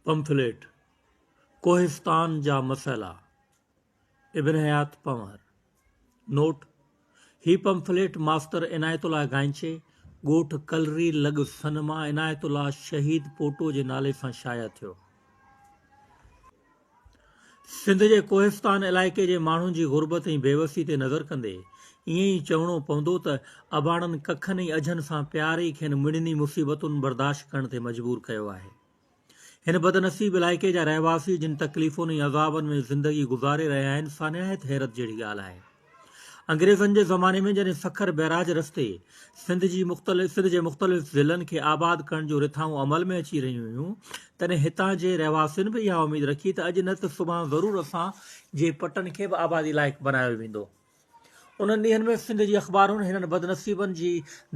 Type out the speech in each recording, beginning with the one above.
Pamphlet, Kohistan جا مسئلا، ابن حيات Panhwar. Note, هي pamphlet master عنايت الله گائنچي، ڳوٺ ڪلري لڳ سن مان عنايت الله شهيد پوٽو جي نالي سان شايع ٿيو. سنڌ جي ڪوهستان علائقي جي ماڻهن جي غربت ۽ بيوسي تي نظر ڪندي ائين ئي چوڻو پوندو ته اباڻن ڪکن ۽ اجهن سان پيار ئي کين مڙني مصيبتن برداشت ڪرڻ تي مجبور ڪيو آهي. هن بدنصيب علائقي جا رهواسي جن تڪليفن ۽ عذابن ۾ زندگي گذاري رهيا آهن سا نهايت حيرت جهڙي ڳالهه آهي. انگريزن جي زماني ۾ جڏهن سکر بئراج رستي سنڌ جي مختلف سنڌ جي مختلف ضلعن کي آباد ڪرڻ جون رٿائون عمل ۾ اچي رهيون هيون تڏهن هتان جي رهواسين به اها اميد رکي ته اڄ نه ته سڀان ضرور اسان جي پٽن کي به آبادي لائق بنايو ويندو. انهن ڏينهن ۾ سنڌ جي اخبارن هنن بدنصيبن جي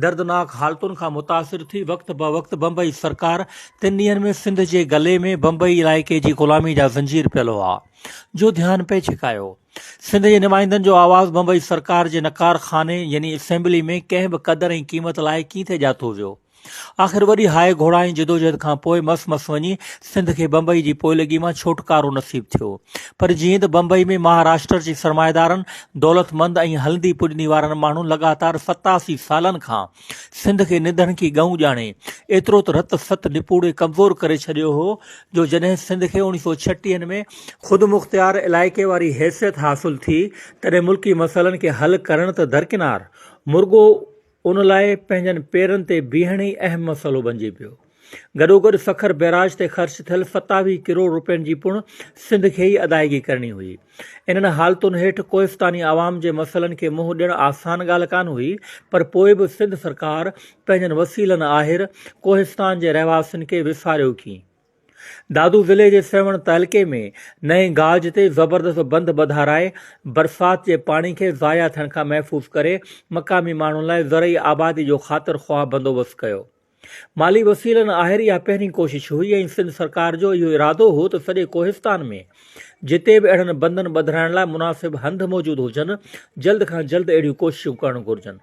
دردناڪ حالتن کان متاثر ٿي وقت بوقت بمبئي سرڪار تن ڏينهن ۾ سنڌ جي گلي ۾ بمبئي علائقي جي غلامي جا زنجير پيل هئا جو ڌيان پئي ڇڪايو. سنڌ جي نمائندن جو آواز بمبئي سرڪار جي نقار خاني يعني اسيمبلي ۾ ڪنهن به قدر ۽ قيمت لاء ڪين ٿي ڄاتو ويو. آخر وڏي هاء گهوڙا ۽ جدوجهد کان پوء مس مس وڃي سنڌ کي بمبئي جي پوئلڳي مان ڇوٽڪارو نصيب ٿيو. پر جيئن ته بمبئي ۾ مهاراشٽر جي سرمائيدارن، دولتمند ۽ هلندي پڄندي وارن ماڻهن لڳاتار 87 سالن کان سنڌ کي نڌڻڪي ڳئون ڄاڻي ايترو ته رت ست نپوڙي ڪمزور ڪري ڇڏيو هو جو جڏهن سنڌ کي اوڻيهه سئو ڇٽيهن ۾ خودمختيار علائقي واري حيثيت حاصل ٿي تڏهن ملڪي مسئلن کي حل ڪرڻ ته درڪنار مرڳو ان لاء پنهنجن پيرن تي بيهڻ ئي اهم مسئلو بنجي پيو. گڏوگڏ سکر بئراج تي خرچ ٿيل 27 ڪروڙ روپين جي پڻ سنڌ کي ئي ادائگي ڪرڻي هئي. انهن حالتن هيٺ ڪوهستاني عوام جي مسئلن کي منهن ڏيڻ آسان ڳالهه ڪانه هئي پر پوء به سنڌ سرڪار پنهنجن وسيلن آهر ڪوهستان جي رهواسين کي وساريو ڪين. دادو ضلعي جي سيوهڻ تعلقي ۾ نئين گاج تي زبردست بند ٻڌارائي برسات جي پاڻي کي ضايع ٿيڻ کان محفوظ ڪري مقامي ماڻهن لاء زرعي آبادي جو خاطر خواهه بندوبست ڪيو. مالي وسيلن آهر اها پهرين ڪوشش هئي ۽ سنڌ سرڪار جو اهو ارادو هو ته سڄي ڪوهستان ۾ جتي به اهڙن بندن ٻڌرائڻ لاء مناسب هنڌ موجود هجن جلد کان جلد اهڙيون ڪوششون ڪرڻ گهرجن.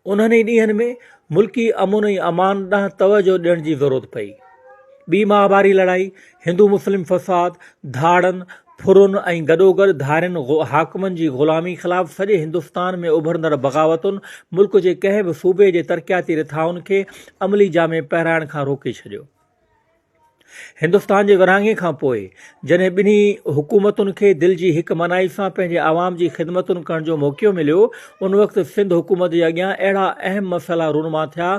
انهن ئي ڏينهن ۾ ملڪي امن ۽ امان ڏانهن توجهه ڏيڻ جي ضرورت پئي. ٻي مهاڀاري لڙائي، هندو مسلم فساد، ڌاڙن، ڦرن ۽ گڏوگڏ ڌارين حاڪمن جي غلامي خلاف سڄي هندستان ۾ اڀرندڙ بغاوتن ملڪ جي ڪنهن به صوبي جي ترقياتي رٿائن کي عملي جامي پهرائڻ کان روڪي ڇڏيو. هندستان جي ورهاڱي کان پوء جڏهن ٻنهي حڪومتن کي دل جي هڪ منائي سان پنهنجي عوام جي خدمتن ڪرڻ جو موقعو مليو، ان وقت سنڌ حڪومت جي اڳيان اهڙا اهم مسئلا رونما ٿيا،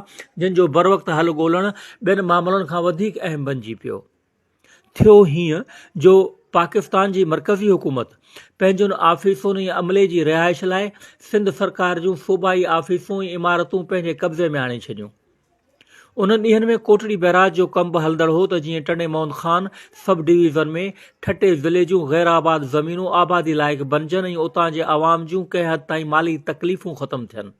جن جو بروقت حل ڳولڻ ٻين معاملن کان وڌيڪ اهم بنجي پيو. ٿيو هيئن جو پاڪستان جي مرڪزي حڪومت پنهنجن آفيسن ۽ عملي جي رهائش لاء سنڌ سرڪار جون صوبائي آفيسون ۽ عمارتون پنهنجي قبضي ۾ آڻي ڇڏيون. انهن ڏينهن ۾ ڪوٽڙي بئراج جو ڪم به هلندڙ هو ته جيئن ٽنڊي محمد خان سب ڊويزن ۾ ٺٽي ضلعي جون غير آباد زمينون آبادي لائق بنجن ۽ اتان جي عوام جون ڪنهن حد تائين مالي تڪليفون ختم ٿين.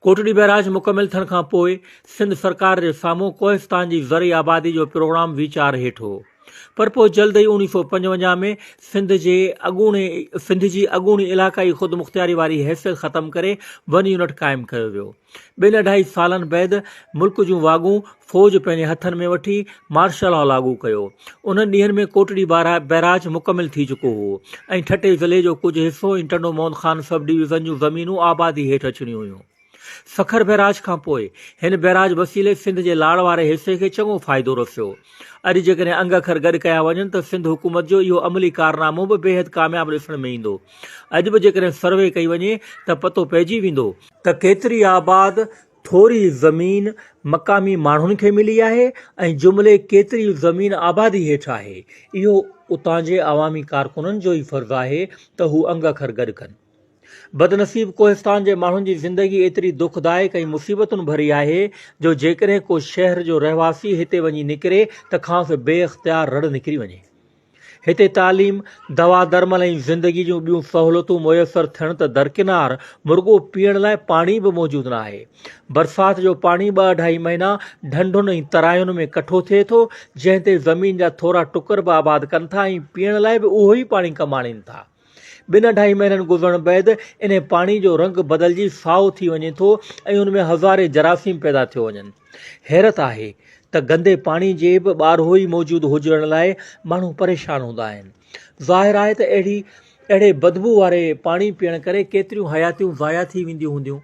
ڪوٽڙي بئراج مڪمل ٿيڻ کان پوء سنڌ سرڪار جي سامهون ڪوهستان جي زرعي آبادي جو پروگرام ويچار هيٺ هو. پر پوء جلد ئي اوڻيهه سئو پنجونجاهه ۾ سنڌ جي اڳوڻي سنڌ جي اڳوڻي علاقائي خودمختياري واري حيثيت ختم ڪري ون يونٽ قائم ڪيو ويو. ٻن اڍائي سالن بعد ملڪ جون واڳون فوج پنهنجي هٿن ۾ وٺي مارشل لا لاڳو ڪيو. انهن ڏينهن ۾ ڪوٽڙي بئراج مڪمل ٿي چڪو هو ۽ ٺٽي ضلعي جو ڪجهه حصو ۽ ٽنڊو محمد خان سب ڊويزن جون زمينون آبادي هيٺ اچڻيون هيون. سکر بئراج کان پوء هن بئراج وسيلي سنڌ جي لاڙ واري حصي کي چڱو فائدو رسيو. اڄ جيڪڏهن انگ اکر گڏ ڪيا وڃن ته سنڌ حڪومت جو اهو عملي ڪارنامو به بيحد ڪامياب ڏسڻ ۾ ايندو. اڄ به جيڪڏهن سروي ڪئي وڃي ته پتو پئجي ويندو، ته ڪيتري آباد ٿوري زمين مقامي ماڻهن کي ملي آهي ۽ جملي ڪيتري زمين آبادي هيٺ آهي. اهو اتان جي عوامي ڪارڪنن جو ئي فرض آهي ته هو انگ اکر گڏ ڪن. بدنصيب ڪوهستان جي ماڻهن جي زندگي ايتري دکدائڪ ۽ مصيبتن ڀري آهي جو جيڪڏهن ڪو شهر جو رهواسي هتي وڃي نڪري ته کانئس بي اختيار رڙ نڪري وڃي. هتي تعليم، دوا درمل ۽ زندگي جون ٻيون سهولتون ميسر ٿيڻ ته درڪنار مرڳو پيئڻ لاء پاڻي به موجود ناهي. برسات جو پاڻي ٻه اڍائي مهينا ڍنڍن ۽ تراين ۾ ڪٺو ٿئي ٿو جنهن تي زمين جا ٿورا ٽڪر به آباد ڪن ٿا ۽ پيئڻ لاء به اهو ئي پاڻي ڪم آڻين ٿا. ٻن اڍائي مهينن گذرڻ بعد انهي پاڻي جو رنگ بدلجي سائو ٿي وڃي ٿو ۽ ان ۾ هزارين جراثيم پيدا ٿيو وڃن. حيرت آهي ته گندي پاڻي جي به ٻارهوئي موجود هجڻ لاء ماڻهو پريشان هوندا آهن. ظاهر آهي ته اهڙي اهڙي بدبو واري پاڻي پيئڻ ڪري ڪيتريون حياتيون ضايع ٿي وينديون هونديون.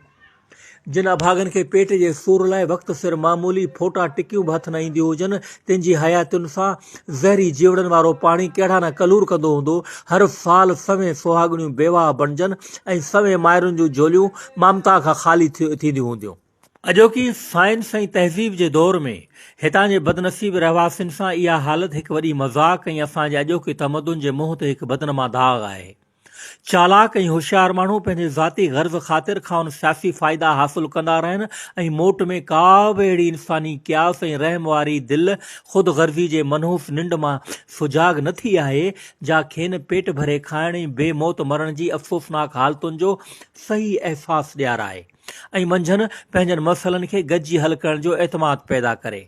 جن اڀاڳن کي پيٽ جي سور لاء وقت سر معمولي ڦوٽا ٽڪيون به هٿ نه اينديون هجن، تن جي حياتين سان زهري جيوڙن وارو پاڻي ڪهڙا نه ڪلور ڪندو هوندو. هر سال سوين سهاڳڻيون بيواهه بڻجن ۽ سوين مائرن جون جهوليون مامتا کان خالي ٿينديون هونديون. اڄوڪي سائنس ۽ تهذيب جي دور ۾ هتان جي بدنصيب رهواسين سان اها حالت هڪ وڏي مذاق ۽ اسان جي اڄوڪي تمدن جي منهن تي هڪ بدنما داغ آهي. چالاڪ ۽ هوشيار ماڻهو پنهنجي ذاتي غرض خاطر کانئن سياسي فائدا حاصل ڪندا رهن ۽ موٽ ۾ ڪا به اهڙي انساني قياس ۽ رحم واري دل خود غرضي جي منحوس ننڊ مان سجاڳ نه ٿي آهي جا کين پيٽ ڀري کائڻ ۽ بي موت مرڻ جي افسوسناڪ حالتن جو صحيح احساس ڏيارائي ۽ منجهن پنهنجن مسئلن کي گڏجي حل ڪرڻ جو اعتماد پيدا ڪري.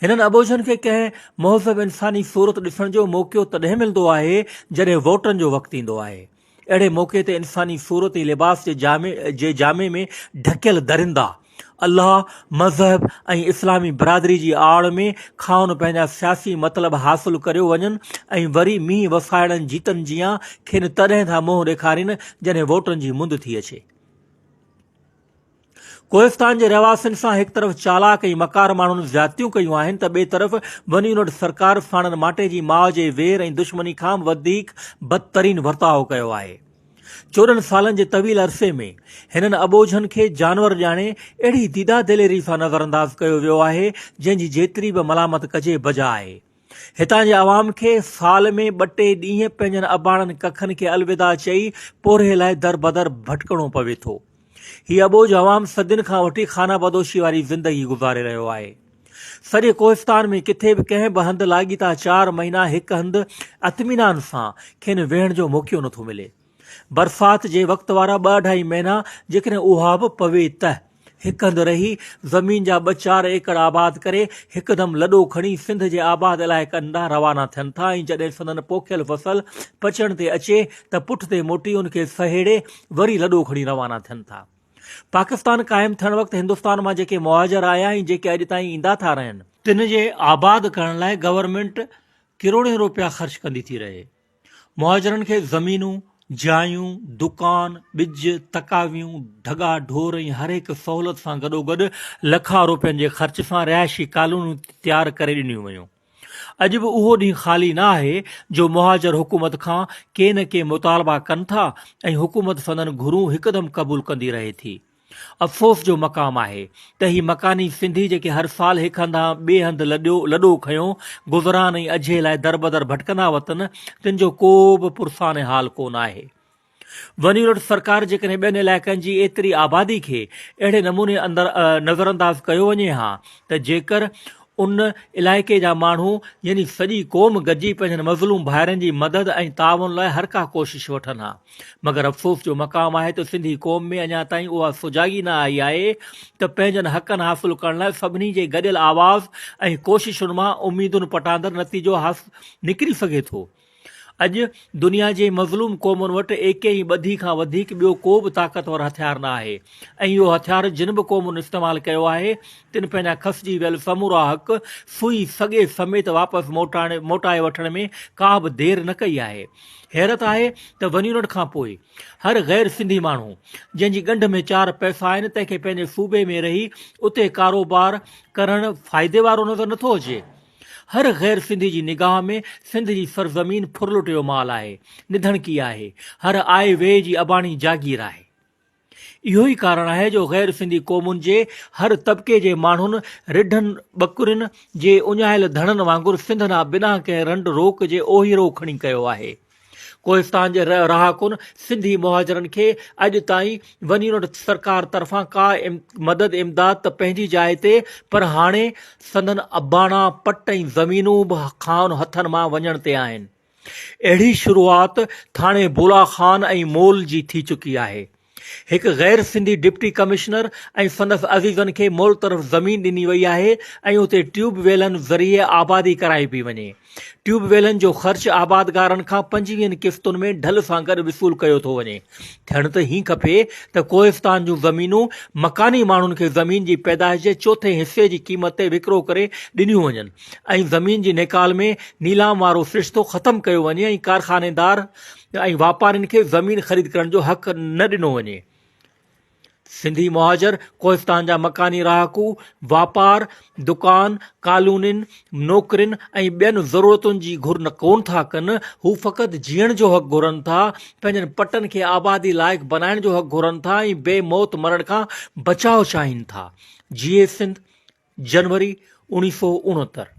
هنن اٻوجهن کي ڪنهن مهذب انساني صورت ڏسڻ جو موقعو تڏهن ملندو آهي جڏهن ووٽن جو وقت ايندو آهي. اهڙي موقعي تي انساني صورت ۽ لباس جي جامي جي جامي ۾ ڍڪيل درندا الله، مذهب ۽ اسلامي برادري جي آڙ ۾ کائن پنهنجا سياسي مطلب حاصل ڪريو وڃن ۽ وري مينهن وسائڙن جيتن جيان کين تڏهن ٿا منهن ڏيکارين جڏهن ووٽن جي مند ٿي اچي. ڪوهستان جي رهواسين سان هڪ طرف چالاڪ ۽ مڪار ماڻهن زيادتيون ڪيون آهن ته ٻئي طرف ون يونٽ سرڪار ساڻن ماٽي جي ماء جي وير ۽ دشمني کان به وڌيڪ بدترين ورتاء ڪيو آهي. 14 سالن جي طويل عرصي ۾ هنن اٻوجهن کي جانور ڄاڻي اهڙي ديده دليري سان نظرانداز ڪيو ويو آهي جنهن جي جيتري به ملامت ڪجي بجا آهي. هتان جي عوام کي سال ۾ ٻه ٽي ڏينهن پنهنجن اباڻن ڪکن کي الوداع چئي پورهيي لاء دربدر ڀٽڪڻو پوي ٿو. هي اٻوجهه عوام صدين کان وٺي خانه بدوشي واري زندگي گذاري رهيو آهي. سڄي ڪوهستان ۾ ڪٿي به ڪنهن به هنڌ لاڳيتا چار مهينا هڪ هنڌ اطمينان سان کين ويهڻ جو موقعو نٿو ملي. برسات جي وقت وارا ٻه اڍائي مهينا جيڪڏهن اها به پوي ته هڪ هنڌ رهي زمين جا ٻه چار ايڪڙ آباد ڪري هڪدم لڏو کڻي سنڌ جي آباد علائقن ڏانهن روانا ٿين ٿا ۽ جڏهن سندن پوکيل فصل پچڻ تي اچي ته پٺتي موٽي ان کي سهيڙي وري لڏو کڻي روانا ٿين ٿا. پاڪستان قائم ٿيڻ وقت هندستان مان جيڪي مهاجر آيا ۽ جيڪي اڄ تائين ايندا ٿا رهن، تن جي آباد ڪرڻ لاء گورنمينٽ ڪروڙين روپيا خرچ ڪندي ٿي رهي. مهاجرن کي زمينون، جايون، دڪان، ٻج، تقاويون، ڍڳا ڍور ۽ هر هڪ سهولت سان گڏوگڏ لکها روپين جي خرچ سان رهائشي ڪالونيون تيار ڪري ڏنيون ويون. اڄ به اهو ڏينهن خالي نه آهي جو مهاجر حڪومت کان ڪي نه ڪي مطالبا ڪن ٿا ۽ حڪومت سندن گهرون هڪدم قبول ڪندي رهي ٿي. افسوس جو مقام آهي ته هي مڪاني سنڌي جيڪي هر سال هڪ هنڌان ٻئي هنڌ لڏيو لڏو کنيو گذران ۽ اجهي لاء دربدر ڀٽڪندا وتن تن جو ڪو به پرسان حال ڪونه آهي. ون يونٽ سرڪار جيڪڏهن ٻين علائقن جي ايتري آبادي کي اهڙي نموني اندر نظرانداز ڪيو وڃي ها ته جيڪر ان علائقي جا ماڻهو يعني سڄي قوم گڏجي پنهنجن مظلوم ڀائرن جي مدد ۽ تعاون لاء هر ڪا ڪوشش وٺن ها مگر افسوس جو مقام آهي ته سنڌي قوم ۾ اڃا تائين اها سجاڳي نه آئي آهي ته پنهنجن حقن حاصل ڪرڻ لاء سڀني جي گڏيل آواز ۽ ڪوششن مان اميدن پٽاندر نتيجو نڪري سگهي ٿو. اڄ دنيا جي مظلوم قومن وٽ ايڪي ۽ ٻڌي کان وڌيڪ ٻيو ڪو به طاقتور هٿيار نه آهي ۽ اهو هٿيار جن به قومن استعمال ڪيو آهي تن پنهنجا کسجي ويل سمورا حق سوئي سڳي سميت واپس موٽائڻ موٽائي وٺڻ ۾ ڪا به دير نه ڪئي آهي. حيرت آهي ته ون يونٽ کان پوء هر غير سنڌي ماڻهو جنهن جي ڳنڍ ۾ چار پئسا آهن تنهن کي پنهنجي صوبي ۾ رهي اتي ڪاروبار ڪرڻ فائدي وارو نظر نٿو اچي. هر غير سنڌي جي نگاهه ۾ سنڌ جي سرزمين ڦرلٽ جو مال آهي، نڌڻڪي آهي، هر آئي ويئي جي اباڻي جاگير آهي. اهو ئي ڪارڻ آهي جو غير سنڌي قومن جي هر طبقي جي ماڻهن رڍن ٻڪرين جي اڃايل ڌڻن وانگر سنڌ ڏانهن بنا ڪنهن رنڊ روڪ جي اوهيرو کڻي ڪيو آهي. ڪوهستان جي رهاڪن سنڌي مهاجرن کي اڄ تائين ون يونٽ سرڪار طرفان ڪا مدد امداد ته پنهنجي جاء تي پر هاڻي سندن اباڻا پٽ ۽ زمينون به کانئن هٿن مان وڃڻ تي آهن. اهڙي شروعات ٿاڻي بولا خان ۽ مول جي ٿي چڪي آهي. هڪ غير سنڌي ڊپٽي ڪمشنر ۽ سندس عزيزن کي مول طرف زمين ڏني وئي آهي ۽ اتي ٽيوب ويلن ذريعي آبادي ڪرائي پئي وڃي. ٽيوب ويلن جو خرچ آبادگارن کان پنجويهن قسطن ۾ ڍل سان گڏ وصول ڪيو ٿو وڃي. ٿيڻ ته هين کپي ته ڪوهستان جون زمينون مڪاني ماڻهن کي زمين جي پيدائش جي چوٿين حصي جي قيمت تي وڪرو ڪري ڏنيون وڃن ۽ زمين جي نيڪال ۾ نيلام وارو سرشتو ختم ڪيو وڃي ۽ ڪارخانيدار ۽ واپارين کي زمين خريد ڪرڻ جو حق نه ڏنو وڃي. سنڌي مهاجر، ڪوهستان جا مڪاني رهاڪو، واپار، دڪان، ڪالونين، نوڪرين ۽ ٻين ضرورتن جي گهر نه ڪونه ٿا ڪن، هو فقط جيئڻ جو حق گهرن ٿا، پنهنجن پٽن کي آبادي لائق بنائڻ جو حق گهرن ٿا ۽ بي موت مرڻ کان بچاء چاهين ٿا. جيئي سنڌ، جنوري، 1969.